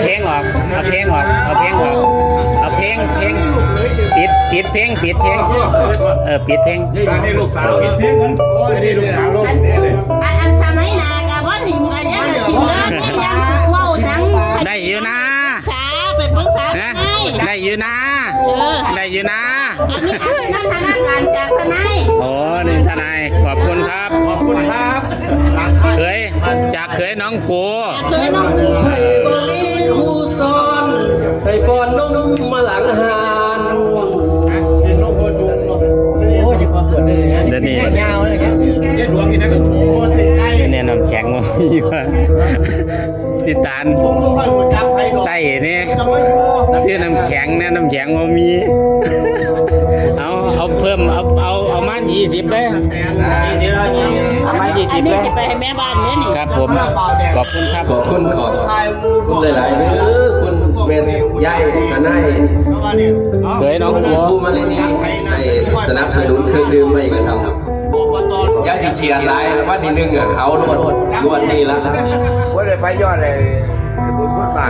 ເພງອອກ ເອົາເພງອອກ ເອົາເພງອອກ ເອົາເພງ ເພງ ປິດ ປິດເພງ ປິດເພງ ເອີ ປິດເພງ. ນີ້ລູກສາວ ປິດເພງ ອັນນີ້ລູກສາວ ອັນນີ້ ອັນ ອັນສະໄໝໜ້າກະບໍ່ຖິ້ມ ກະຢ່າໄດ້ຖິ້ມເດີ ຍັງເວົ້າຫຍັງ ໄດ້ຢູ່ນາ ສາ ໄປປຶກສາ ນາຍ ໄດ້ຢູ່ນາ ເອີ ໄດ້ຢູ່ນາ ອັນນີ້ ອັນນັ້ນທະນາການຈາກທະນາຍ ໂອ້ ນີ້ທະນາຍ ຂອບຄຸນຄັບ ຂອບຄຸນຄັບ ເຂີຍ ຈາກເຂີຍໜອງໂກ ເຂີຍໜອງໂກ ໃຫ້ບໍ່ມີຄູສອນ ໃຫ້ປ້ອນນົມມາຫຼັງຮ້ານ ໂອ້ຍ ດຽວນີ້ ຍາວເລີຍ ແນວນ້ຳແຂງບໍ່ມີວ່າ ຕິດຕານ ໃສ່ແດ່ ຊື້ນ້ຳແຂງແດ່ ນ້ຳແຂງບໍ່ມີ ເອົາ ເອົາເພີ່ມ ເອົາ ເອົາ ເອົາມາ ຊາວເດີ ເອົາມາ ຊາວເດີ ອັນນີ້ຈະໄປໃຫ້ແມ່ບ້ານເດີນີ້ ຄັບຜົມ ຂອບຄຸນຄັບ ຂອບຄຸນ ຂອບຄຸນຫຼາຍໆເດີ ຄຸນແມ່ຍາຍທະນາຍ ເຂີຍນ້ອງ ຄູມາລີນີ ໃຫ້ສະໜັບສະໜູນເຄື່ອງດື່ມໄວ້ກະທຳ ຢ່າຊິຄຽດຫຼາຍ ລາງວັນທີໜຶ່ງອະ ເອົາໂລດ ງວດນີ້ລະ ບໍ່ໄດ້ໄປຍອດໃດບຸນຄຸນບາດ